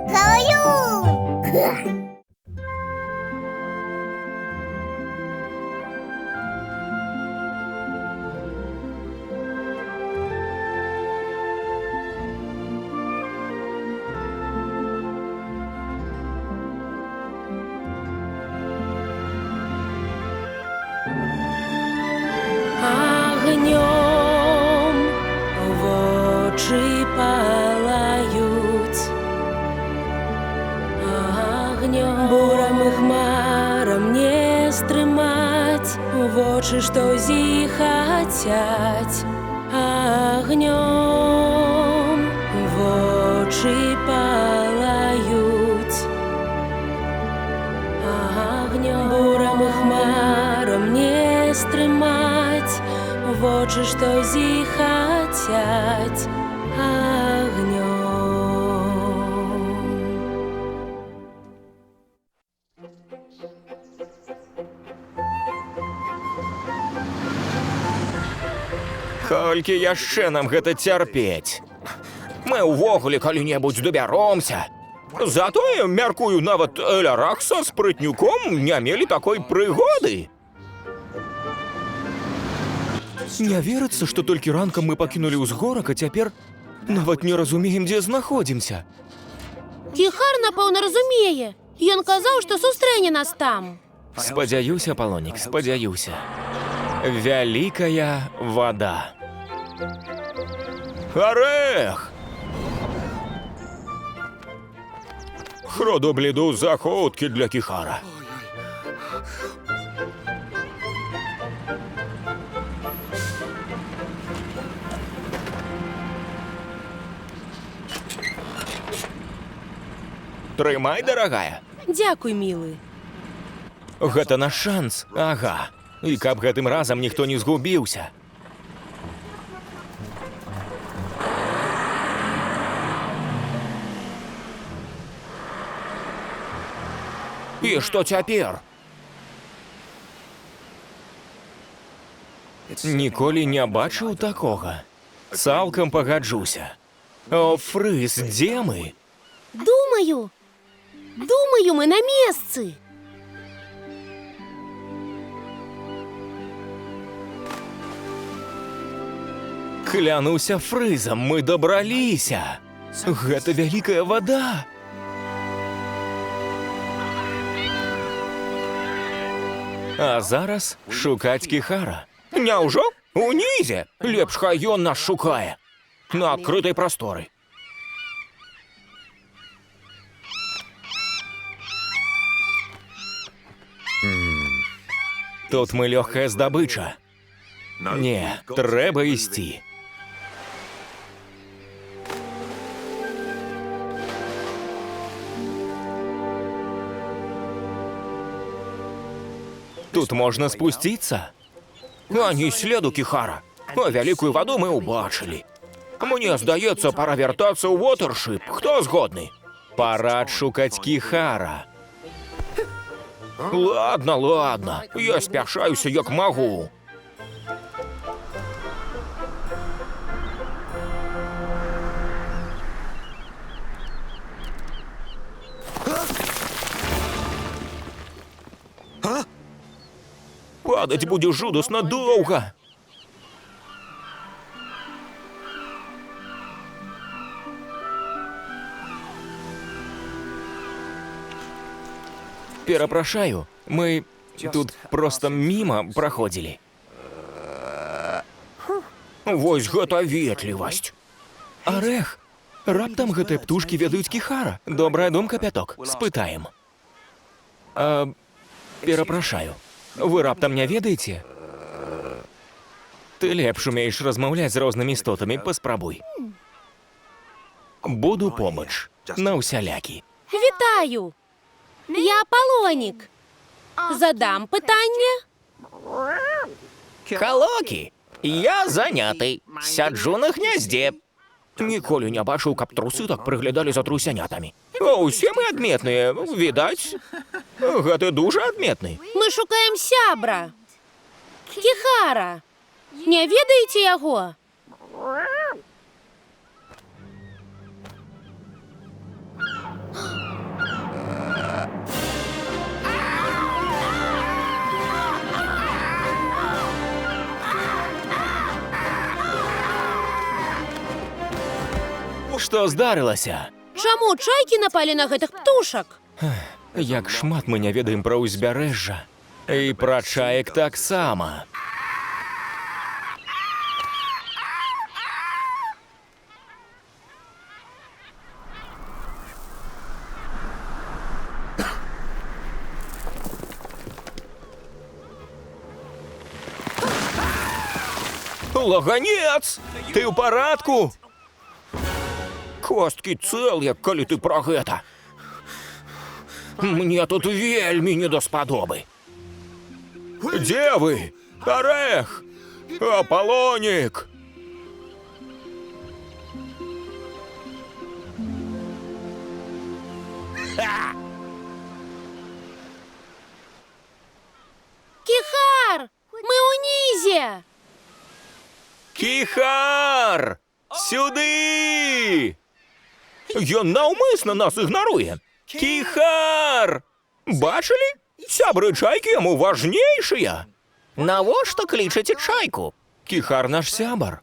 Гаю! Агнём вочы палаюць, агнём бурам і хмарам не стрымаць, вочы, што зіхацяць, агнём вочы палаюць. Агнём бурам і хмарам не стрымаць, вочы, што зіхацяць, агнём. Колькі яшчэ нам гэта цярпець? Мы ўвогуле калі-небудзь дабяромся. Затое, мяркую, нават Элярах са Спрытнюком не мелі такой прыгоды. Не верыцца, што толькі ранкам мы пакінулі ўзгорак, а цяпер нават не разумеем, дзе знаходзімся. Кіхар, напэўна, разумее. Ён казаў, што сустрэне нас там. Спадзяюся, Палонік, спадзяюся. Вялікая вада. Арэх! Хроду-бліду захуткі для Кіхара. Трымай, дарагая. Дзякуй, мілы. Гэта наш шанс. Ага. І каб гэтым разам ніхто не згубіўся. І што цяпер? Ніколі не бачыў такога. Цалкам пагаджуся. О, Фрыз, дзе мы? Думаю, думаю, мы на месцы. Клянуся Фрызам, мы дабраліся. Гэта вялікая вада. А зараз шукаць Кіхара. Няўжо? Унізе? Лепш хай ён нас шукае. На адкрытай прасторы. Тут мы лёгкая здабыча. Не, трэба ісці. Тут можна спусціцца. Ані следу Кіхара. А вялікую ваду мы ўбачылі. Мне здаецца, пара вяртацца ў Уотэршып. Хто згодны? Пара шукаць Кіхара. Ладно, ладно, я спяшаюся як магу. Падаць будзе жудасна доўга. Перапрашаю, мы тут проста міма праходзілі. Вось гэта ветлівасць. Арэх, раптам гэтыя птушкі ведаюць Кіхара. Добрая думка, Пяток. Спытаем. А, перапрашаю, вы раптам не ведаеце? Ты лепш умееш размаўляць з рознымі істотамі, паспрабуй. Буду побач, на ўсялякі. Вітаю! Я Палонік. Задам пытанне? Калокі, я заняты. Сяджу на гняздзе. Ніколі не бачыў, каб трусы так прыглядалі за трусянятамі. О, усе мы адметныя, відаць. Гэты дужа адметны. Мы шукаем сябра. Кіхара. Не ведаеце яго? Што здарылася? Чаму чайкі напалі на гэтых птушак? Як шмат мы не ведаем пра ўзбярэжжа. І пра чаек таксама. Лаганец! Ты ў парадку? Косткі цэлыя, калі ты пра гэта. Мне тут вельмі не даспадобы. Дзе вы? Арэх! Апалонік! Кіхар! Мы ўнізе! Кіхар! Сюды! Ён наўмысна нас ігнаруе. Кіхар! Бачылі? Сябры чайкі яму важнейшыя. Навошта клічаце чайку? Кіхар наш сябар.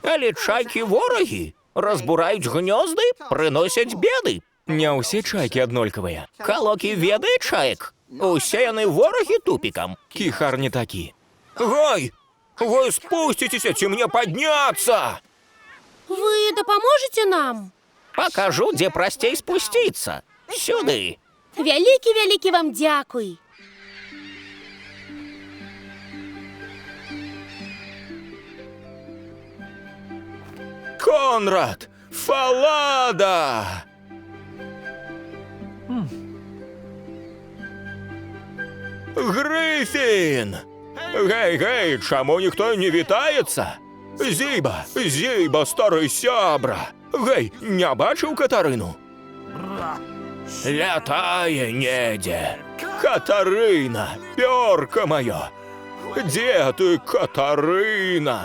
Але чайкі ворагі разбураюць гнёзды, прыносяць беды. Не ўсе чайкі аднолькавыя. Калокі ведае чаек. Усе яны ворагі тупікам. Кіхар не такі. Гай! Вы спусціцеся ці мне падняцца? Вы дапаможаце нам? Пакажу, дзе прасцей спусціцца. Сюды. Вялікі-вялікі вам дзякуй. Конрад! Фалада! Грыфін! Гей, гей, чаму ніхто не вітаецца? Зіба, Зіба, стары сябра! Гей, не бачыў Катарыну? Лятае недзе. Катарына, пёрка маё! Дзе ты, Катарына?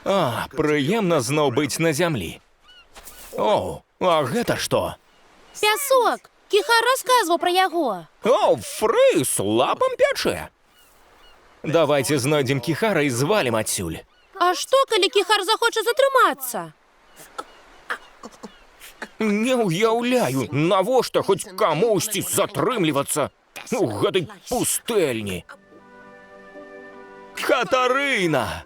А, прыемна зноў быць на зямлі. О, а гэта што? Пясок! Кіхар расказваў пра яго. О, фрыс, лапам пячэ. Давайте знойдзем Кіхара і звалім адсюль. А што, калі Кіхар захоча затрымацца? Не ўяўляю, навошта хоць камусьці затрымлівацца у гэтай пустэльні. Катарына!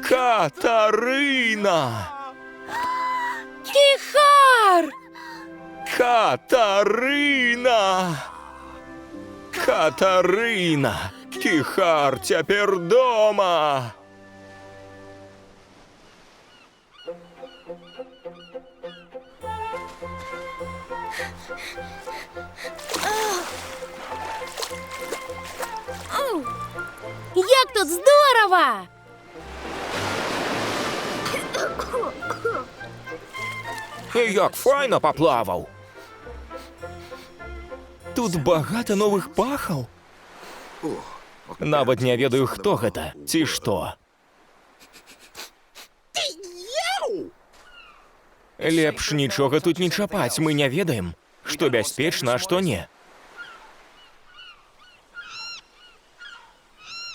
Катарына! Кіхар! Катарына! Катарына! Кіхар цяпер дома! Як тут здорава! Як файна паплаваў! Тут багата новых пахаў. Нават не ведаю, хто гэта ці што. Лепш нічога тут не чапаць, мы не ведаем, што бяспечна, а што не.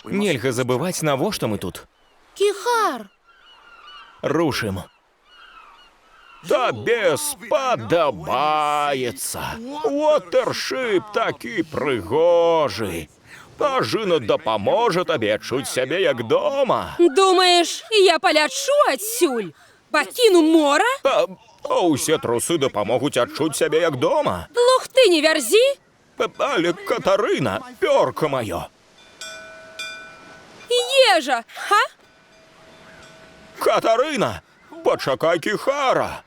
Нельга забываць, навошта мы тут. Кіхар! Рушым. Табе спадабаецца. Уотершип такі прыгожы. Ажына дапаможа табе адчуць сябе як дома. Думаеш, я палячу адсюль? Пакіну мора? А ўсе трусы дапамогуць адчуць сябе як дома. Лухты не вярзі? Але Катарына, пёрка маё. Ежа, ха? Катарына, пачакай Кіхара.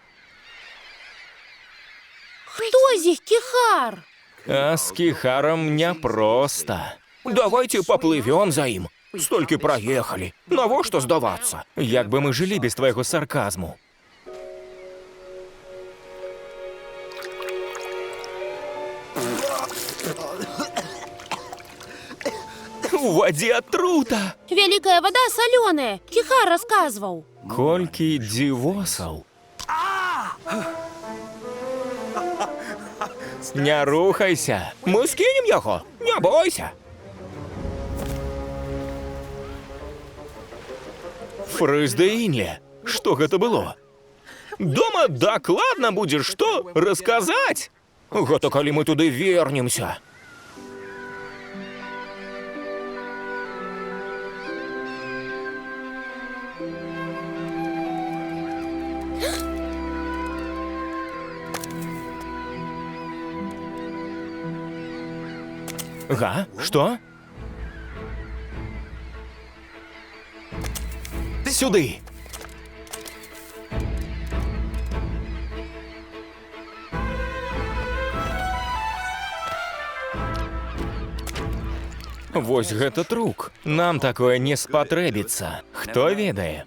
Хто з іх Кіхар? А з Кіхарам няпроста. Давайте паплывём за ім. Столькі праехалі. Навошта здавацца? Як бы мы жылі без твайго сарказму? У вадзе атрута! Вялікая вада салёная. Кіхар расказваў. Колькі дзівосаў. Не рухайся. Мы скінем яго. Не бойся. Фрыз ды Інле. Што гэта было? Дома дакладна будзе што расказаць. Гэта калі мы туды вернемся. Га? Што? Сюды! Вось гэта трук. Нам такое не спатрэбіцца. Хто ведае?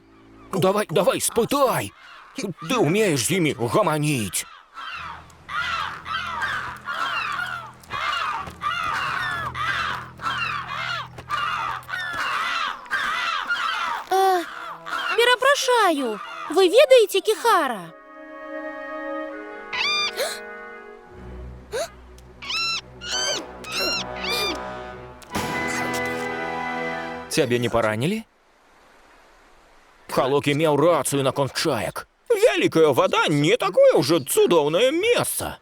Давай, давай, спытай! Ты умееш з імі гаманіць. Перапрашаю, вы ведаеце Кіхара? Цябе не паранілі? Халокі меў рацыю наконт чаек. Вялікая вада не такое ўжо цудоўнае месца.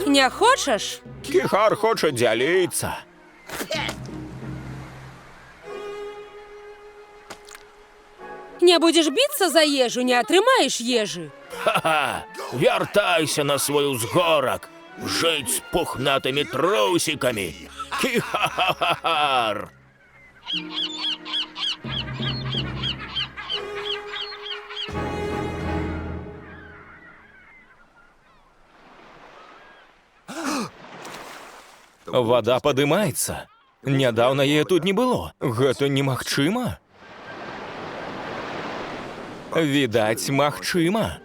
Не хочаш? Кіхар хоча дзяліцца. Не будзеш біцца за ежу, не атрымаеш ежы. Ха-ха! Вяртайся на свой узгорак! Жыць з пухнатымі трусікамі! Кіха-ха-хар! Вада падымаецца. Нядаўна яе тут не было. Гэта немагчыма. Відаць, магчыма.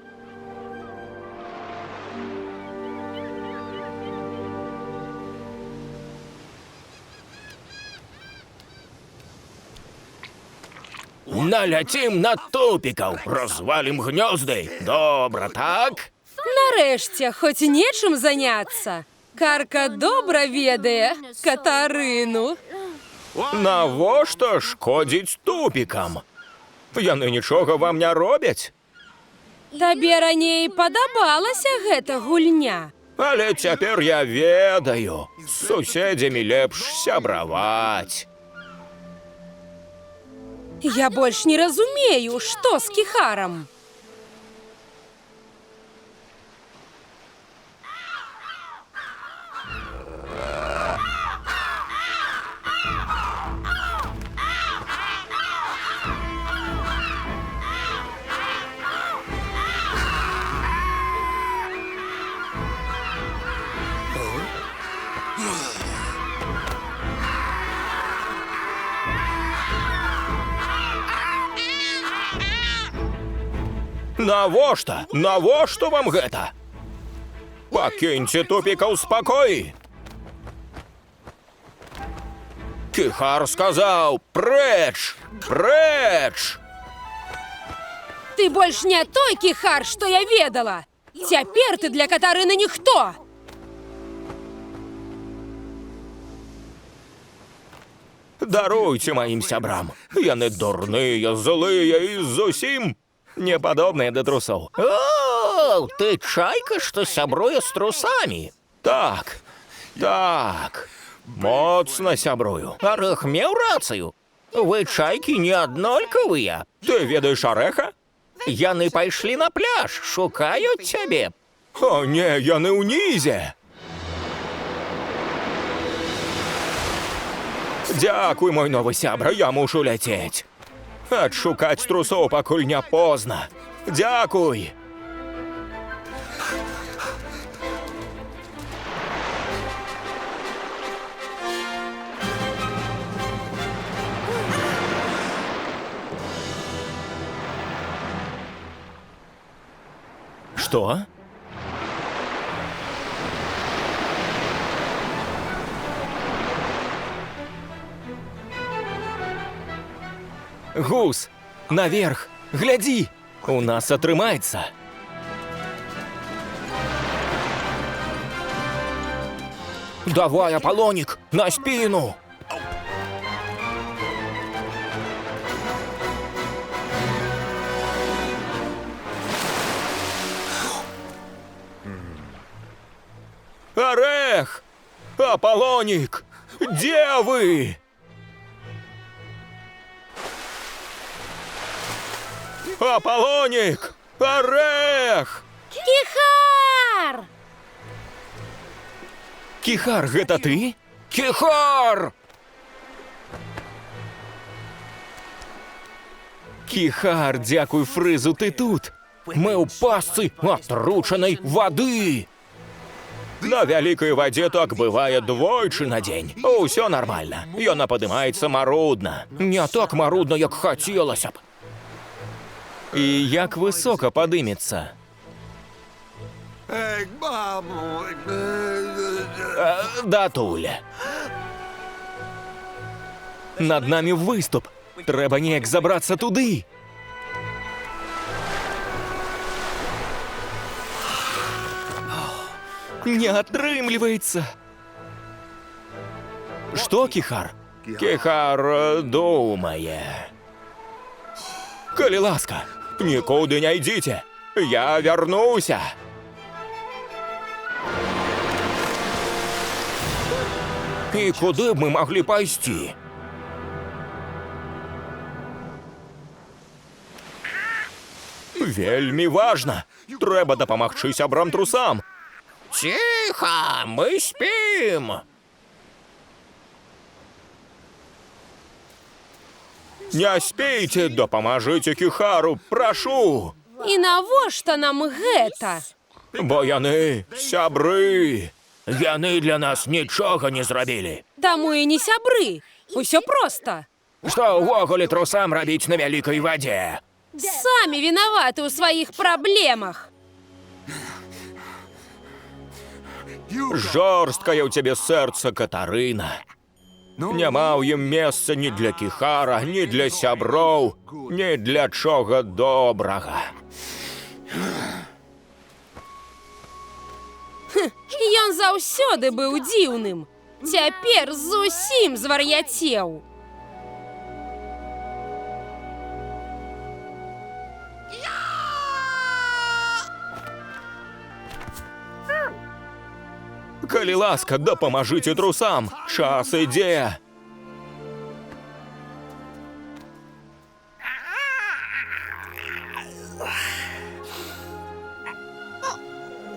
Наляцім на тупікаў, развалім гнёзды. Добра, так? Нарэшце, хоць нечым заняцца. Карка добра ведае Катарыну. Навошта шкодзіць тупікам? Яны нічога вам не робяць. Табе раней падабалася гэта гульня. Але цяпер я ведаю, з суседзямі лепш сябраваць. Я больш не разумею, што з Кіхарам. Навошта? Навошта вам гэта? Пакіньце тупіка ў спакоі. Кіхар сказаў: прэч! Прэч! Ты больш не той Кіхар, што я ведала. Цяпер ты для Катарыны ніхто. Даруйце маім сябрам. Яны дурныя, злыя і зусім не падобныя да трусоў. О, ты чайка, што сябруе з трусамі. Так, так, моцна сябрую. Арэх меў рацыю. Вы чайкі не аднолькавыя. Ты ведаеш арэха? Яны пайшлі на пляж, шукаюць цябе. О, не, яны ўнізе. Дзякуй, мой новы сябра, я мушу ляцець. Адшукаць трусоў, пакуль не позна. Дзякуй. Што? Гус, наверх! Глядзі, у нас атрымаецца. Давай, Апалонік, на спіну! Орех! Аполлоник! Дзе вы? Аполлоник! Орех! Кіхар! Кіхар, гэта ты? Кіхар! Кіхар, дзякуй Фрызу, ты тут. Мы ў пастцы атручанай вады. На вялікай вадзе так бывае двойчы на дзень. Усё нармальна. Яна падымаецца марудна. Не так марудна, як хацелася б. І як высока падымецца? Датуль. Над намі выступ. Трэба неяк забрацца туды. Не атрымліваецца. Што, Кіхар? Кіхар думае. Калі ласка, нікуды не ідзіце. Я вярнуся. І куды б мы маглі пайсці? Вельмі важна. Трэба дапамагчы сябрам трусам. Ціха, мы спім. Не спіце, дапамажыце Кіхару, прашу. І навошта нам гэта? Бо яны сябры. Яны для нас нічога не зрабілі. Таму і не сябры. Усё проста. Што ўвогуле трусам рабіць на вялікай вадзе? Самі вінаваты ў сваіх праблемах. Жорсткае ў цябе сэрца, Катарына. Няма ў ім месца ні для Кіхара, ні для сяброў, ні для чога добрага. Ён заўсёды быў дзіўным. Цяпер зусім звар'яцеў. Калі ласка, дапамажыце трусам. Час ідзе.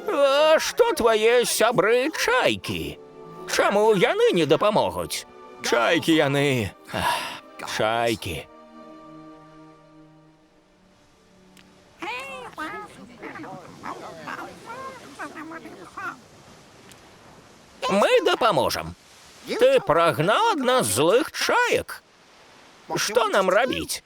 А што твае сябры чайкі? Чаму яны не дапамогуць? Чайкі яны. Ах, чайкі. Мы дапаможам. Ты прагнаў ад нас злых чаек. Што нам рабіць?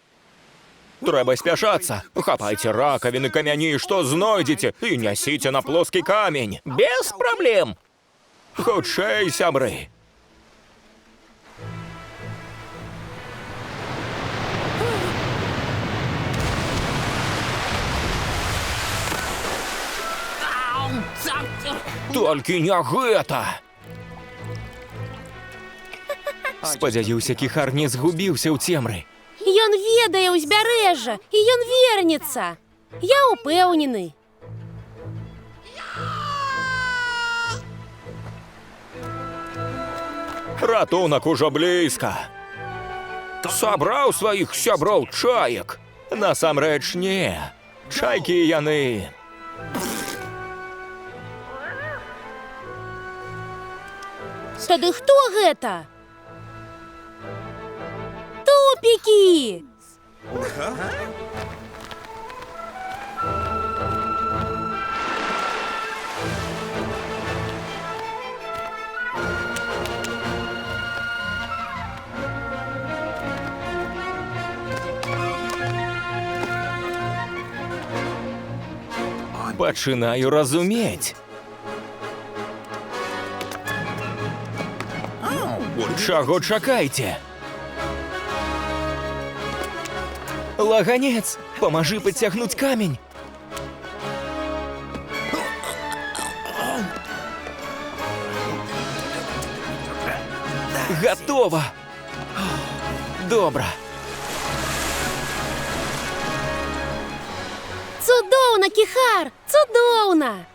Трэба спяшацца. Хапайце ракавіны, камяні, што знойдзеце, і нясіце на плоскі камень. Без праблем. Хутчэй, сябры. Толькі не гэта. Спадзяюся, Кіхар не згубіўся ў цемры. Ён ведае ўзбярэжжа, і ён вернецца. Я ўпэўнены. Ратунак ужо блізка. Сабраў сваіх сяброў чаек. Насамрэч не. Чайкі яны. Тады хто гэта? Тупікі! Пачынаю разумець. Чаго чакаеце? Лаганец, памажы падцягнуць камень. Гатова. Добра. Цудоўна, Кіхар, цудоўна!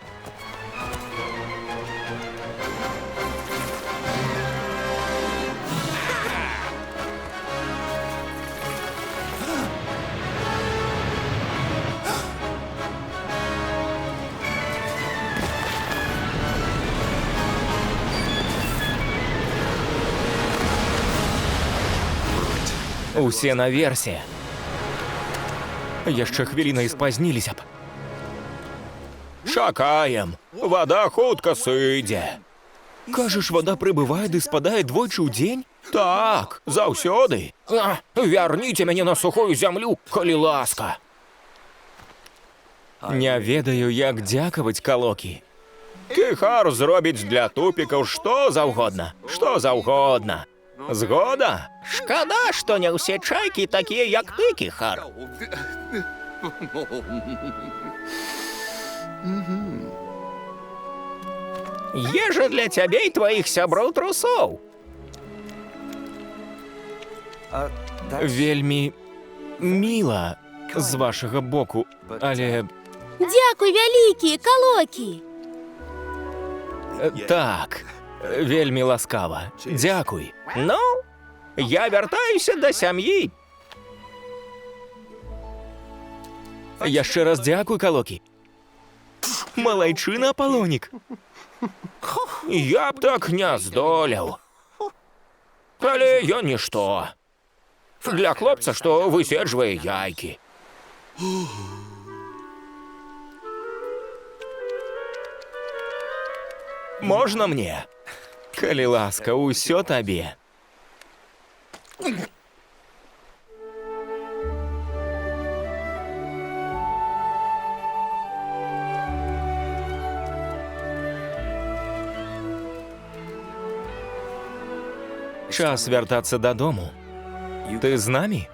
Усе наверсе. Яшчэ хвіліна і спазніліся б. Чакаем. Вада хутка сыдзе. Кажаш, вада прыбывае ды спадае двойчы ў дзень? Так, заўсёды. А, вярніце мяне на сухую зямлю, калі ласка. Не ведаю, як дзякаваць, Калокі. Кіхар зробіць для тупікаў што заўгодна, што заўгодна. Згода? Шкада, што не ўсе чайкі такія, як ты, Кіхар. Ежа для цябе і тваіх сяброў трусоў. Вельмі міла з вашага боку, але Дзякуй вялікі, Калокі! Так, вельмі ласкава. Дзякуй. Ну, я вяртаюся да сям'і. Яшчэ раз дзякуй, Калокі. Малайчына, Апалонік. Я б так не здолеў. Але ён нішто. Для хлопца, што выседжвае яйкі. Можна мне? Калі ласка, усё табе. Час вяртацца дадому. Ты з намі?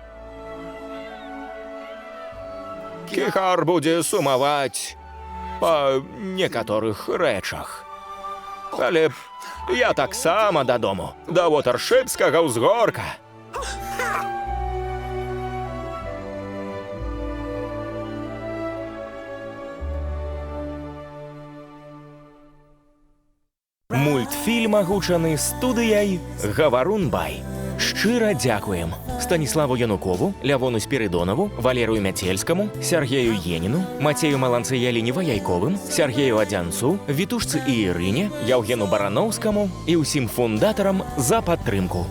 Кіхар будзе сумаваць па некаторых рэчах. Але я таксама дадому, да Вотаршыпскага ўзгорка. Мультфільм агучаны студыяй Гаварунбай. Шчыра дзякуем Станіславу Янукову, Лявону Спірыдонаву, Валерыю Мяцельскаму, Сяргею Еніну, Мацею Маланцы, Яліне Ваяйковым, Сяргею Адзянцу, Вітушцы і Ірыне, Яўгену Бараноўскаму і ўсім фундатарам за падтрымку.